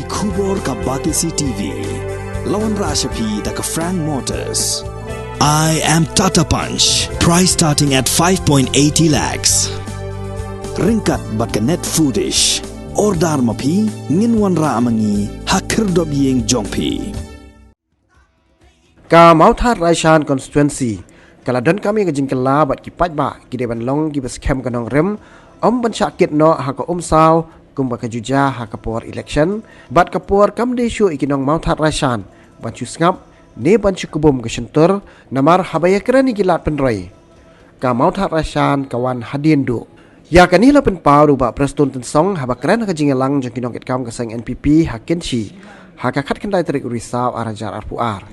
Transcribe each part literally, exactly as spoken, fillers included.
Khubor ka Batesi T V. La wanrah sha phi da ka Frank Motors. I am Tata Punch. Price starting at five point eighty lakhs. Ryngkat bad ka Net Foodish. Order ma phi, ngin wanrah ma ngi ha khyrdop ïing jong phi. Ka Mawthadraishan Constituency ka la donkam ïa ka jingkylla bad ki paidbah ki dei ban long kiba skhem ka nongrim, ym ban shah kit noh ha ka umsaw kumba ka ju jia ha ka por election, bad ka por kam dei shuh ïa ki nong Mawthadraishan ban shu sngap ne ban shu kbum ka shyntur, namar haba ïakren ïa ki lad pynroi, ka Mawthadraishan ka wan hadien duh. Ïa kane la pynpaw da u Bah Prestone Tynsong haba kren ha ka jingïalang jong ki nongkitkam ka seng N P P ha Kynshi ha ka khatkhyndai tarik u Risaw ar hajar arphew ar.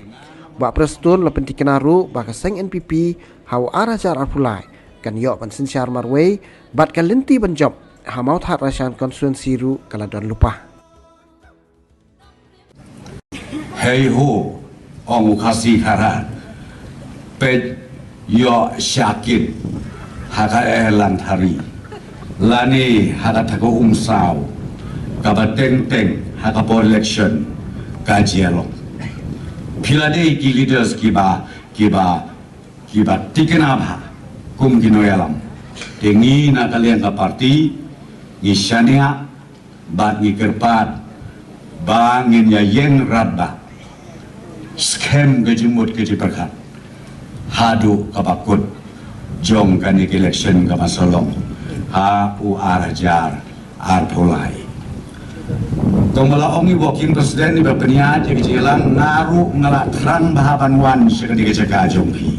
U Bah Prestone la pyntikna ruh ba ka seng N P P ha u ar hajar arphew lai kan ïoh ban synshar marwei, bad ka lynti ban jop ha Mawthadraishan Constituency ruh ka la don lypa. Hei ho, ong u Khasi Khara, peit ïoh shah kit ha ka Erlang Thari, lane ha kata ka umsaw kaba teng teng ha ka por election ka jia long. Phi la dei ki leaders kiba, kiba, kiba tikna bha kum ki nongïalam. Te ngi na ka liang ka party ngi shaniah bad ngi kyrpad ba ngin ïa ïeng radbah skhem ka jingmut ka jingpyrkhat haduh kaba kut jong kane ka election kaba sa long ha u ar hajar arphew lai. Kumba la ong i Working President iba pynïaid ïa ka jingïalang, nga ruh nga la thrang bha ban wan sha kane ka jaka jong phi.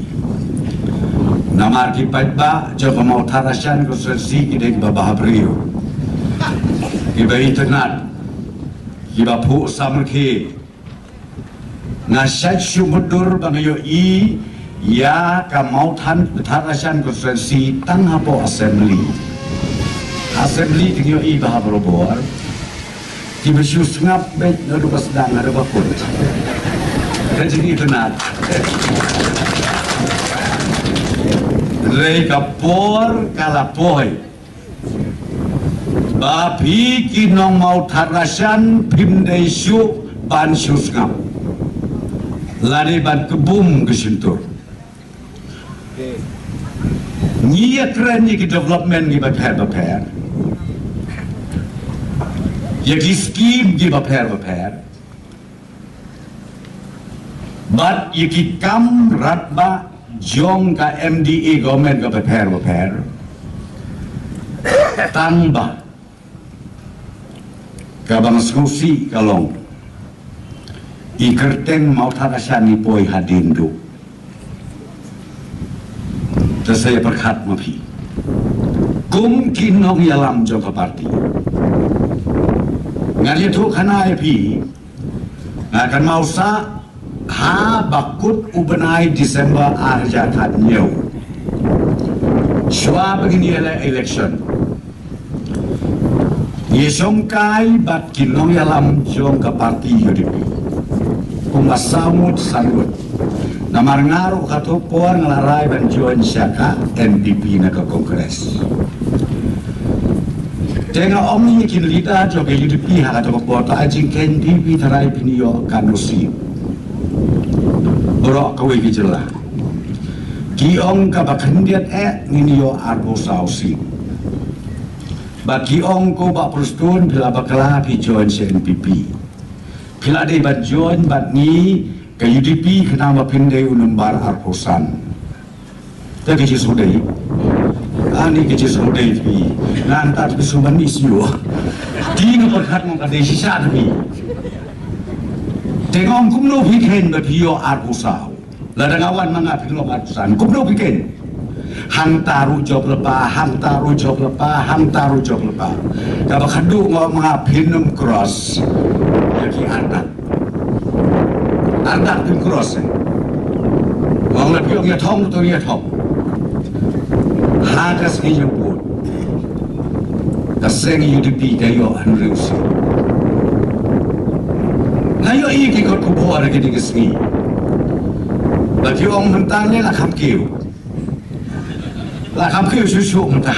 Namar ki paidbah jong ka Mawthadraishan Constituency ki dei kiba bhabriew, kiba itynnad, kiba phuh samrkhie. Nga shait shu mutdur ba nga ïohi ïa ka Mawthadraishan Constituency tang hapoh Assembly. Assembly ki ïohi bha barabor. Kiba shu sngap beit naduh ba sdang haduh ba kut. Ka jingitynnad. Hynrei ka por ka la poi ba phi ki nong Mawthadraishan phim dei shuh ban shu sngap lane ban kbum ka shyntur. Ngi ïakren ïa ki development kiba pher ba pher, ïa ki scheme kiba pher ba pher, bad ïa ki kam radbah jong ka M D A government kaba pher ba pher. Tang ba kaba nga sngewsih ka long, i kyrteng Mawthadraishan i poi hadien duh. Te sa ïa pyrkhat ma phi kum ki nongïalam jong ka party. Ngan ïathuh khana ïa phi, nga kynmaw sah ha ba kut u bnai December ar hajar khathynñiew, shuwa ba ngin ïaleh election, ngi shongkai bad ki nongïalam jong ka party U D P kumba saw ngut san ngut. Namar nga ruh kato por nga la rai ban join sha ka N P P na ka Congress. Te nga ong ïa ki leader jong ka U D P ha kato ka por, to ai jingkheiñ phi, phi tharai phin ïoh katno seat baroh kawei ka jylla. Ki ong kaba khyndiat eh ngin ïoh arphew saw seat. Ba ki ong ko Bah Prestone, phi la bakla phi join sha N P P. Phi la dei ban join bad ngi ka U D P khnang ba phin dei u nombar arphew san. Te ka jingsngewdei, ani ka jingsngewdei phi. Nangta phi shu ban mih shuh. Te nga pyrkhat nga ka dei shisha phi. Te nga ong kumno phi kheiñ ba phi ïoh arphew saw. Lada nga wan ma nga phin long arphew san, kumno phi kheiñ? Hangta ruh jop lypa, hangta ruh jop lypa, hangta ruh jop lypa. Kaba khadduh nga ong ma nga phin ym cross ïa ki artat. Artat phin cross eh. Nga ong la phi ong ïa thong to ïa thong. Ha ka sngi jong pud, ka seng U D P ka ïoh hynriew seat. Nga ïohi ki kot khubor ha kine ki sngi ba ki ong mynta lei la kham kiew. La kham kiew shuh shuh mynta.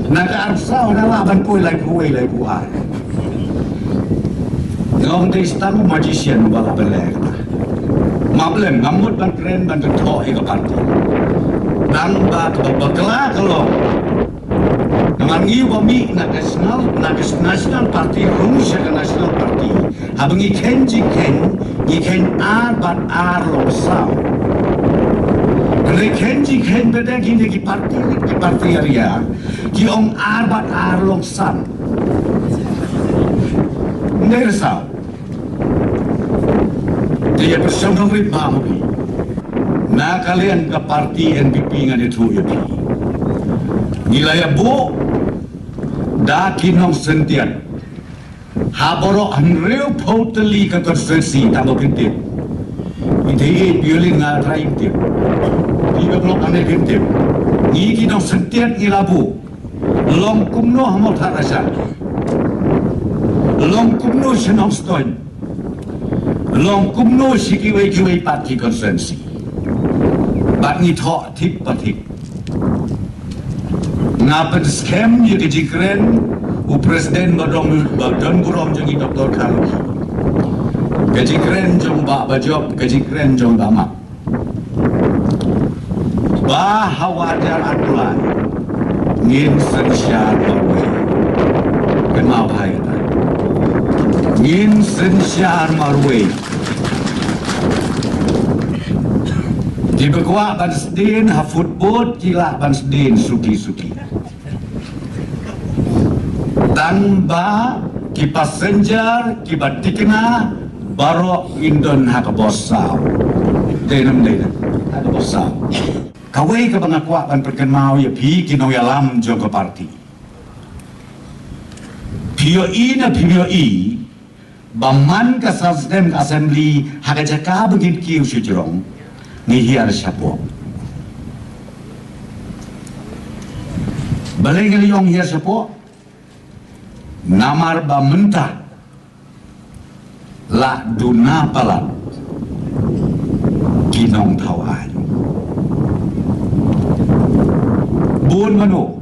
Na ka arphew saw na lah ban poi laiphew wei laiphew ar. Nga ong dei tang u magician ba la ban leh kata. Map lem, ngam mut ban kren ban kynthoh ïa ka party. Tang ba kaba bakla ka long. Namar ngi ba mih na ka national, na ka national party, rung sha ka national party. Haba ngi kheiñ jingkheiñ, ngi kheiñ ar bad ar long saw. Hynrei kheiñ jingkheiñ ba dei kine ki party, ki party area, ki ong ar bad ar long san. Ndei re saw. Te ïa pyrshang dong rit ba mo phi. Na ka liang ka party N P P ngan ïathuh ïa phi. Ngi la ïa buh da ki nongsyntiat ha baroh hynriewphew tylli ka constituency, tang ba phin tip. Ïa te ïa phi lin nga trai phin tip. Phi ba block ane phin tip. Ngi ki nongsyntiat ngi la buh. Long kumno ha Mawthadraishan. Long kumno sha Nongstoiñ. Long kumno sha kiwei kiwei pat ki constituency. Bad ngi thoh thik pa thik. Nga pynskhem ïa ka jingkren u president ba don, ba don burom jong ngi Doctor Kharlukhi. Ka jingkren jong Bah Bajop, ka jingkren jong Bah Mak. Ba ha ar hajar arphew lai ngin synshar marwei. Kynmaw bha ïa kata. Ngin synshar marwei. Kiba kwah ban sdien ha footboard ki lah ban sdien suki suki. Tang ba ki passenger kiba thikna baroh ngin don ha ka bos saw. Dei ne ym dei? Ha ka bos saw. Kawei kaba nga kwah ban pynkynmaw ïa phi ki nongïalam jong ka party. Phi ïohi ne phim ïohi ba man ka sdang ka assembly ha ka jaka ba ngin kiew sha jrong, ngi hiar shapoh. Balei ngi la ong hiar shapoh? Namar ba mynta la duna palat ki nongthaw aiñ. Bun mano,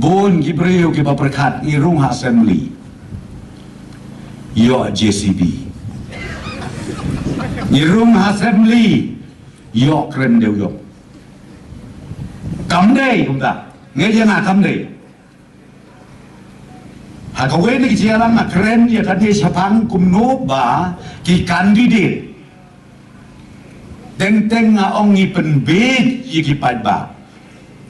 bun ki briew kiba pyrkhat ngi rung ha assembly ïoh J C B. Ngi rung ha assembly ïoh kren dewïong. Kam dei kumta. Ngi ïa nga kam dei. Ha kawei na ki jingïalang nga kren ïa kane shaphang kumno ba ki candidate teng teng nga ong ngi pynbeit ïa ki paidbah.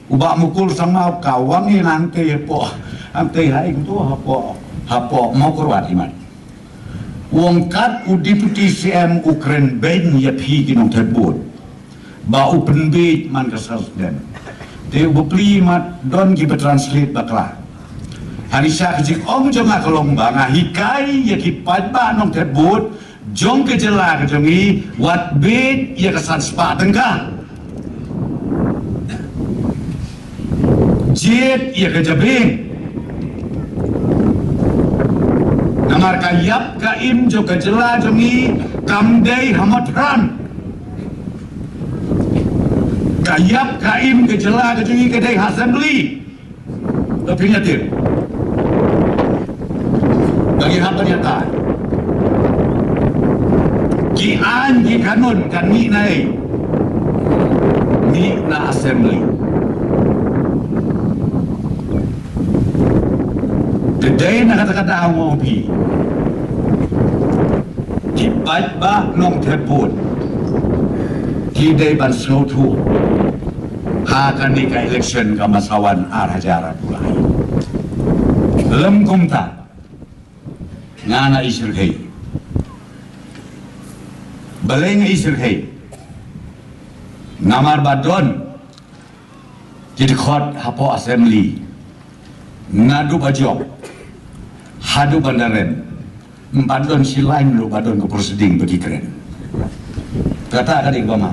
U Bah Mukul Sangma u kawang ïa nga hangtei hapoh, hangtei ha ing to hapoh, hapoh Mawkyrwat imat. U ong kat u Deputy C M u kren beiñ ïa phi ki nongthep vote ba u pynbeit man ka sdang. Te u bapli mat don kiba translate bakla. Hynrei sha ka jingong jong nga ka long ba nga hikai ïa ki paidbah nongthep vote jong ka jylla ka jong ngi wat beit ïa ka san spah tyngka. Jied ïa ka jabieng. Namar ka ïap ka im jong ka jylla jong ngi kam dei ha Mathran. Ka ïap ka im ka jylla ka jong ngi ka dei ha assembly. Ka pynïatip. Bagi haba ïa ta ki aiñ ki kanun kan mih na ei? Mih na assembly. Te dei na kata ka daw nga ong phi, ki paidbah nongthep vote ki dei ban sngewthuh ha kane ka election ka masawan ar hajar arphew lai. Lym kumta nga nga isyrkhei. Balei nga isyrkhei? Namar ba don ki dkhot hapoh assembly naduh Bajop haduh Bandaren. Ym pat don shi lain ruh ba don ka proceeding ba ki kren. Kata ka dei ba ma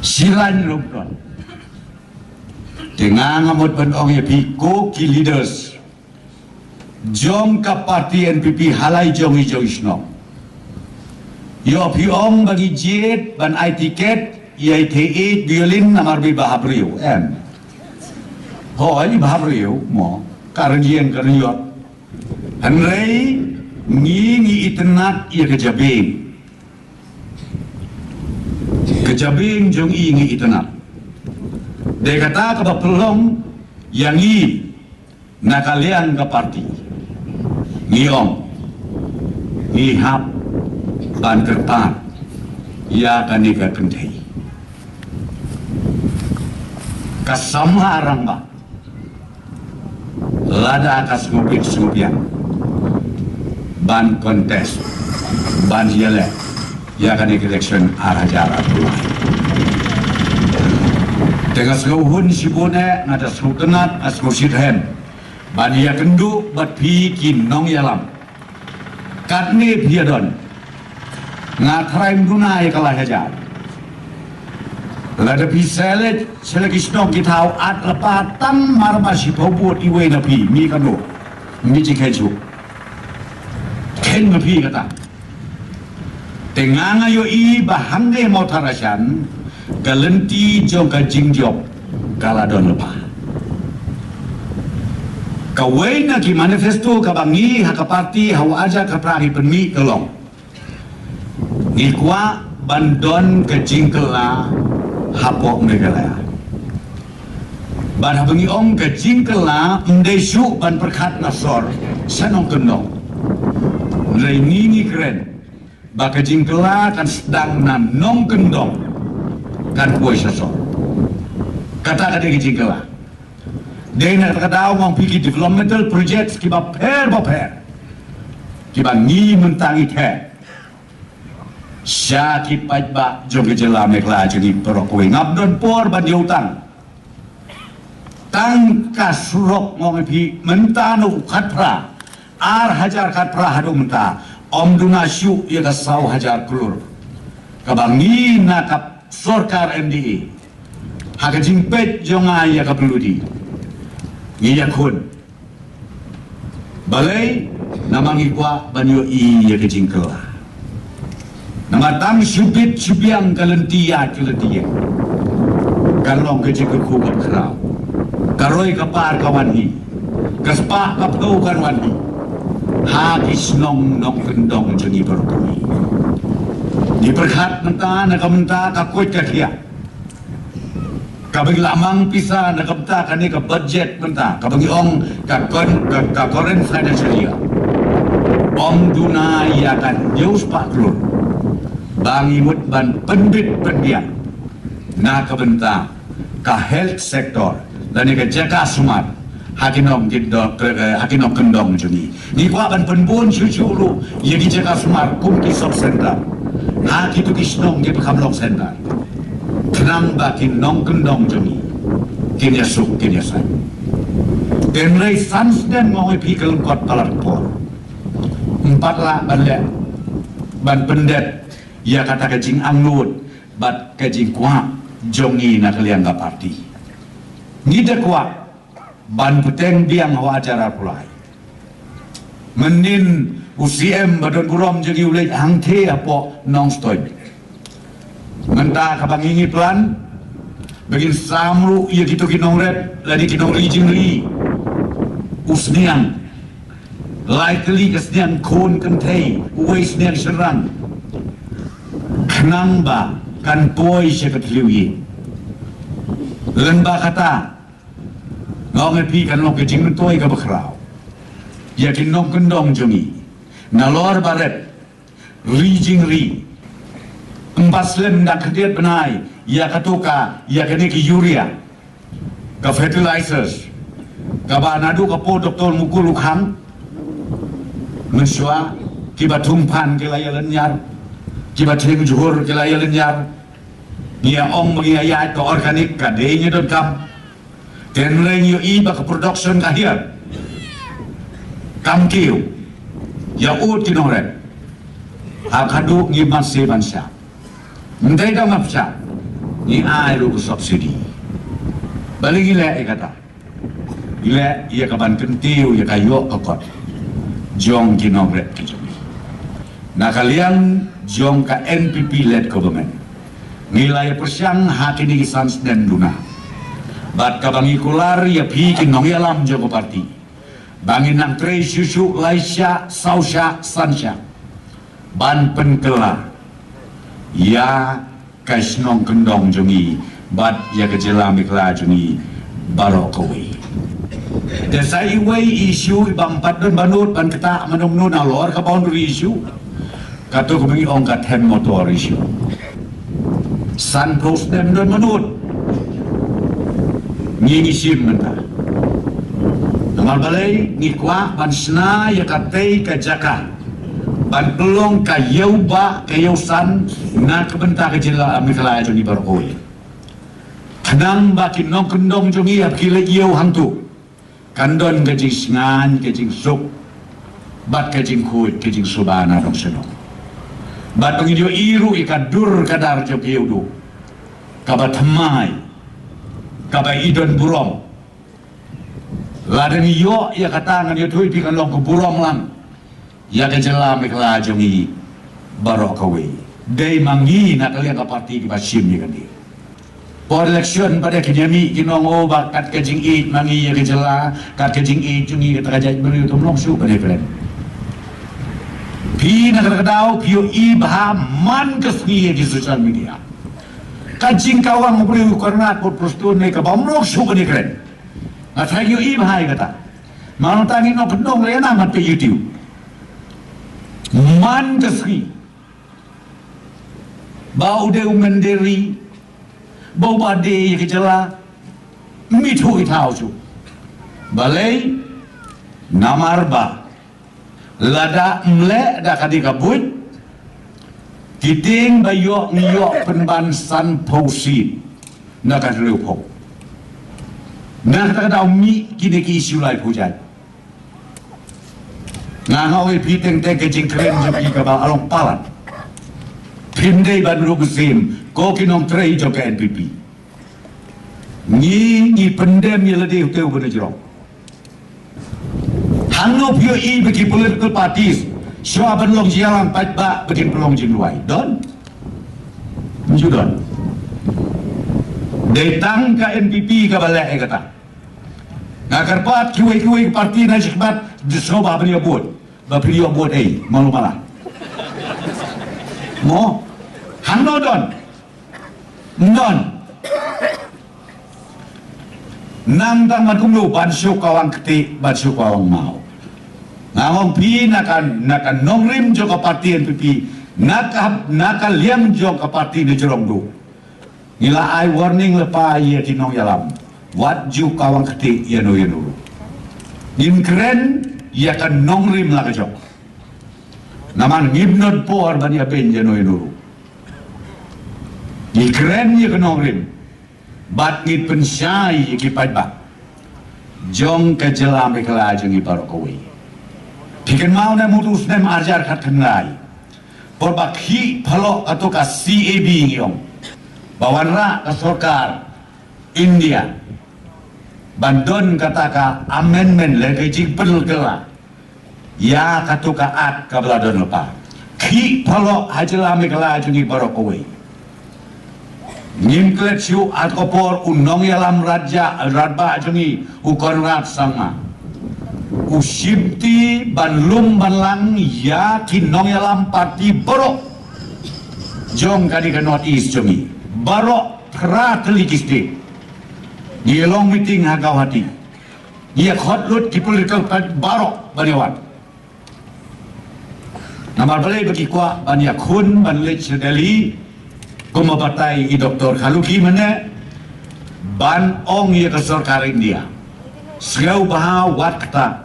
shi lain ruh don. Te nga nga mut ban ong ïa phi ko ki leaders jong ka party N P P ha la i jong i jong i shnong. Ïoh phi ong ba ngi jied ban ai tiket ïa i Thei Eit Violin namar ba i bha ha briew, em? Hooid, i bha ha briew mo, ka rynïeng ka rynïot. Hynrei ngi ngi itynnad ïa ka jabieng. Ka jabieng jong i ngi itynnad. Dei kata kaba pynlong ïa ngi na ka liang ka parti. Ngi ong, ngi hap ban kyrpad ïa kane ka kynthei. Ka samla rangbah, lada ka sngewbit sngewbiang ban contest, ban ïaleh ïa kane ka election ar hajar arphew lai. Te nga sngewhun shibun eh, nga da sngewtynnad, nga sngewshitrhem ban ïakynduh bad phi ki nongïalam. Katne phi ïa don, nga trai mduna ïa ka lai hajar. Lada phi select sha la ki shnong ki thaw, at lypa tang mar ba shiphew vote iwei na phi, ngi kynduh, ngi jingkheiñ shuh. Kheiñ ma phi kata. Te nga nga ïohi ba hangne Mawthadraishan ka lynti jong ka jingjop ka la don lypa. Kawei na ki manifesto kaba ngi ha ka parti ha u ar hajar khatphra ngi pynmih ka long, ngi kwah ban don ka jingkylla hapoh Meghalaya. Bad haba ngi ong ka jingkylla, ym dei shuh ban pyrkhat na sor sha nongkyndong. Hynrei ngi ngi kren ba ka jingkylla kan sdang na nongkyndong, kan poi sha sor. Kata ka dei ka jingkylla. Dei na kata ka daw nga ong phi ki developmental projects kiba pher ba pher kiba ngi mynta ngi theh sha ki paidbah jong ka jylla Meghalaya jong ngi baroh kawei. Ngam don por ban ïa utang. Tang ka surok, nga ong ïa phi, mynta na u khatphra, ar hajar khatphra haduh mynta, ym duna shuh ïa ka saw hajar klur kaba ngi na ka sorkar M D A, ha ka jingpeit jong nga ïa ka pynlong, ngi ïakhun. Balei? Namar ngi kwah ban ïohi ïa ka jingkylla. Namar tang shu bit shu biang ka lynti ïaid ka lynti ïeng, kan long ka jingkyrkhu kaba khraw. Ka roi ka par ka wan hi, ka spah ka phew kan wan hi ha ki shnong nongkyndong jong ngi baroh kawei. Ngi pyrkhat mynta na ka bynta ka koit ka khiah kaba ngi la mang pisa na ka bynta kane ka budget mynta, kaba ngi ong ka kon-, ka, ka current financial year, ym duna ïa ka hynñiew spah klur ba ngi mut ban pynbit pynbiang na ka bynta ka health sector lane ka jaka sumar ha ki nong ki do-, eh, ha ki nongkyndong jong ngi. Ngi kwah ban pynbun shuh shuh ruh ïa ki jaka sumar kum ki sub center ha kito ki shnong kiba kham long center, khnang ba ki nongkyndong jong ngi kin ïasuk kin ïasaiñ. Hynrei san snem, nga ong ïa phi, ka lyngkot palat ka por, ym pat lah ban leh, ban pyndep ïa kata ka jingangnud bad ka jingkwah jong ngi na ka liang ka parti. Ngi da kwah ban bteng biang ha u ar hajar arphew lai. Mynnin u C M ba don burom jong ngi u leit hangthie hapoh Nongstoiñ. Mynta kaba ngi ngi plan ba ngin sam ruh ïa kito ki nongrep lane ki nongri jingri u sniang, lai tylli ka sniang khun kynthei, uwei sniang shynrang, khnang ba kan poi sha ka thliew ïing. Lem bad kata, nga ong ïa phi, kan long ka jingmyntoi kaba khraw ïa ki nongkyndong jong ngi nalor baroh, ri jingri. Ym pat slem da khyndiat bnai ïa kato ka, ïa kane ka urea, ka fertilizers, kaba naduh ka por Doctor Mukul u khang, mynshuwa kiba thung phan ki la ïa lynñiar, kiba theng jhur ki la ïa lynñiar. Ngi ïa ong ba ngi ïa ïaid ka organic, ka dei ngi donkam. Hynrei ngi ïohi ba ka production ka hiar, kam kiew ïa u ki nongrep. Ha khadduh ngi mat se ban shah. Ym dei tang ban shah, ngi ai ruh ka subsidy. Balei ngi leh ïa kata? Ngi leh ïa ka ban kyntiew ïa ka ïoh ka kot jong ki nongrep ki jong ngi. Na ka liang jong ka N P P led government, ngi la ïa pyrshang ha kine ki san snem duna. Bad kaba ngi kular ïa phi ki nongïalam jong ka parti, Ba ngin nang trei shuh shuh lai shah, saw shah, san shah. Ban pynkylla ïa ka shnong kyndong jong ngi bad ïa ka jylla Meghalaya jong ngi baroh kawei. Te sa iwei i issue i bym pat don ba nud ban ktah mano mano nalor ka boundary issue. Kato kaba ngi ong ka them motor issue. San phew snem don ba nud. Ngi ngi shim mynta. Namar balei ngi kwah ban shna ïa katei ka jaka ban pynlong ka ïew ba ka ïew san na ka bynta ka jylla Meghalaya jong ngi baroh kawei. Khnang ba ki nongkyndong jong ngi haba ki leit ïew hangto kan don ka jingsngewbha, ka jingsuk bad ka jingkhuid, ka jingsuba na dong sha dong. Bad ba ngin ïohi ruh ïa ka dur ka dar jong ka ïew duh kaba thymmai, kaba i don burom. Lada ngi ïoh ïa kata ngan ïathuh ïa phi kan long ka burom lang ïa ka jylla Meghalaya jong ngi baroh kawei. Dei ma ngi na ka liang ka party kiba shim ïa kane. Por election pat kin ïa mih kin ong, oh, ba kat ka jingïeit ma ngi ïa ka jylla, kat ka jingïeit jong ngi kata ka jaitbynriew, to ym long shuh kane, friend. Phi na kata ka daw phi ïohi bha man ka sngi ïa ki social media. Ka jingkawang u briew u Conrad Prestone ne kaba ym long shuh kane, friend. Nga tharai ïohi bha ïa kata. Mano tang ïa nongkyndong lehse nang mat peit YouTube. Man ka sngi ba u dei u mynder ri, ba u ba dei ïa ka jylla, ym ithuh ithaw shuh. Balei? Namar ba lada ym leh da kane ka buit, ki tieng ba ïoh ngi ïoh pynban san phew seat na ka hynriew phew. Na kata ka daw mih kine ki issue laiphew jait. Nga ong ïa phi teng teng, ka jingkren jong phi kaba long palat. Phim dei ban rung sim ko ki nongtrei jong ka N P P. Ngi ngi pyndem ïa lade uta uba na jrong. Hangno phi ïohi ba ki political parties shuwa ban long jingïalang paidbah ba kin pynlong jingduwai? Don? Ym ju don. Dei tang ka N P P kaba leh ïa kata. Nga kyrpad kiwei kiwei ki party na shakhmat, sngewbha ban ïa vote. Ba phi ïoh vote ei, malu mala. Mo, hangno don? Ym don. Nang tang ban kumno, ban shu kawang kti, ban shu kawang maw. Nga ong phi na ka, na ka nongrim jong ka party N P P, na ka, na ka liang jong ka party na jrong duh. Ngi la ai warning lypa ïa ki nongïalam. Wat ju kawang kti ïano ïano ruh. Ngin kren ïa ka nongrim la ka jong. Namar ngim don por ban ïa beiñ ïano ïano ruh. Ngi kren ïa ka nongrim. Bad ngi pynshai ïa ki paidbah jong ka jylla Meghalaya jong ngi baroh kawei. Phi kynmaw ne mut u snem arhajar khatkhyndai, por ba khih phalok kato ka C A B ngi ong, ba wanrah ka sorkar India ban don kata ka amendment lane ka jingpynkylla ïa kato ka Act kaba la don lypa. Khih phalok ha jylla Meghalaya jong ngi baroh kawei. Ngim klet shuh ha ka por u nongïalam radbah jong ngi u Conrad Sangma u shimti ban lum ban lang ïa ki nongïalam party baroh jong kane ka North East jong ngi. Baroh phra tylli ki state ngi long meeting ha Guwahati. Ngi ïa khot lut ki political party baroh ban ïa wan. Namar balei? Ba ki kwah ban ïakhun ban leit sha Delhi, kumba batai i Doktor Kharlukhi mynne, ban ong ïa ka sorkar India, sngewbha wat ktah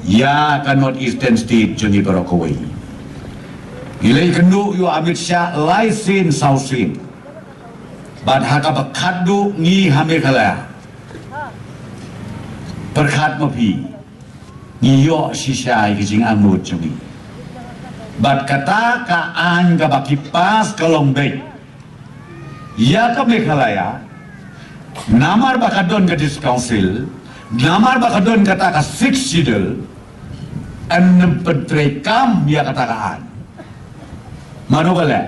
ïa ka North Eastern State jong ngi baroh kawei. Ngi la ïakynduh ïa u Amit Shah lai sien saw sien. Bad ha kaba khatduh ngi ha Meghalaya, pyrkhat ma phi, ngi ïoh shisha ïa ka jingangnud jong ngi. Bad kata ka aiñ kaba ki pass ka long beit ïa ka Meghalaya, namar ba ka don ka District Council, namar ba ka don kata ka Sixth Schedule, yn ym pyntreikam ïa kata ka aiñ. Mano ba leh?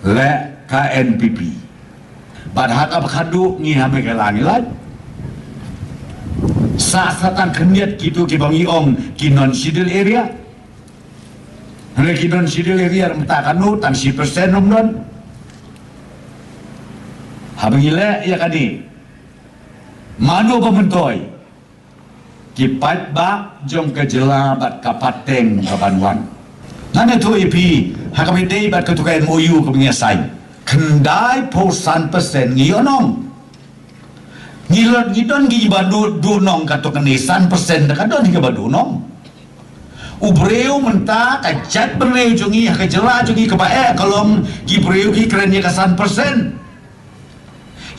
Leh ka N P P. Bad ha kaba khatduh ngi ha Meghalaya ngi lait. C Sa sa tang khyndiat kito kiba ngi ong ki non schedule area. Hynrei ki non schedule area mynta kano tang shi percent ym don. Haba ngi leh ïa kane, mano ba myntoi? Ki paidbah jong ka jylla bad ka pateng ka ban wan. Ngan ïathuh ïa phi ha kaba ïadei bad kato ka M O U kaba ngi ïa sign. Khyndai phew san percent ngi ïoh nong. Ngi lot ngi don kiba duh duh nong kato kane san percent, da ka don kiba duh nong. U briew mynta ka jaitbynriew jong ngi ha ka jylla jong ngi kaba eh ka long ki briew ki kren ïa ka san percent.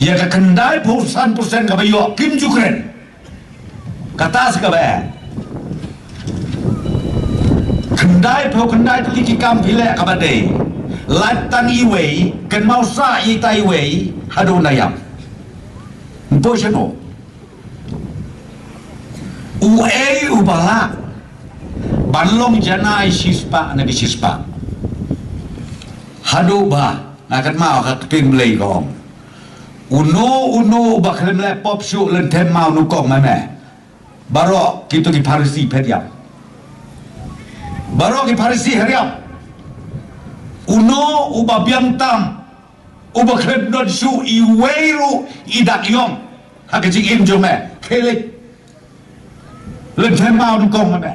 Ïa ka khyndai phew san percent kaba ïoh kim ju kren. Kata sa kaba eh. Khyndai phew khyndai tylli ki kam phi leh kaba dei. Lait tang iwei, kynmaw sa ïa ita iwei haduh na ïap. Mpo shano? Uei uba lah ban long janai shispah na ki shispah? Haduh ba nga kynmaw ka ktien Blei ka ong, uno uno uba khlem leh pop shuh lynthem maw nyngkong ma me. Baroh kito ki Pharisi phet ïap. Baroh ki Pharisi her ïap. Uno uba biang tam, uba khlem don shuh iwei ruh i dak ïong ha ka jingim jong me, khie leit. Lynthem maw nyngkong ma me.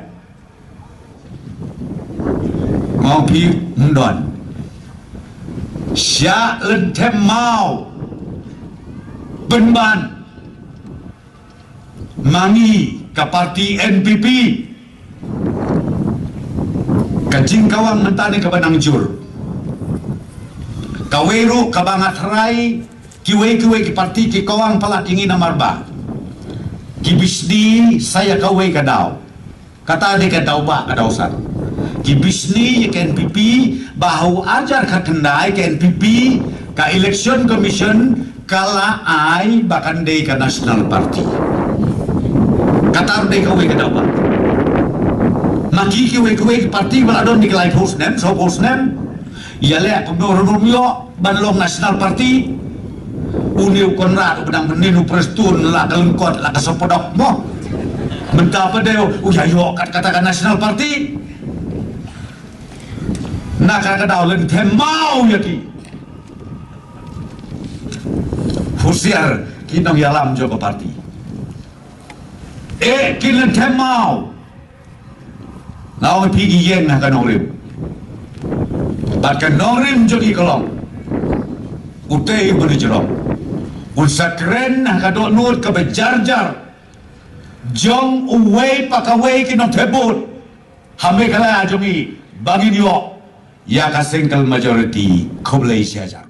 Maw phi ym don. Shah lynthem maw. Pynban ma ngi ka parti N P P. Ka jingkawang mynta ne kaba nang jur. Kawei ruh kaba nga tharai kiwei kiwei ki parti ki kawang palat ïa ngi namar ba ki bishni sa ïa kawei ka daw. Kata dei ka daw ba ka daw san. Ki bishni ïa ka N P P ba ha u arhajar khatkhyndai ka N P P ka Election Commission ka la ai ba kan dei ka National Party. Kata dei kawei ka daw ba. Ma ki kiwei kiwei ki parti ba la don di ki laiphew snem, sawphew snem. Ïa leh kumno ruh ym ïoh ban long National Party. Une u Conrad u ba dang mynnin u Prestone la ka lyngkot la ka sopodok mo. Mynta pat de u ïa ïoh kat kata ka National Party. Na ka ka daw lynthem maw ïa ki. Husiar ki nongïalam jong ka parti. Eh, ki lynthem maw. Nga ong ïa phi ki ïeng ha ka nongrim. Bad ka nongrim jong ngi ka long, utei u ba ngi jrong un sa kren ha ka dohnud kaba jar jar jong uwei pa kawei ki nongthep vote ha Meghalaya jong ngi ba ngin ïoh ïa ka single majority. Khublei shihajar.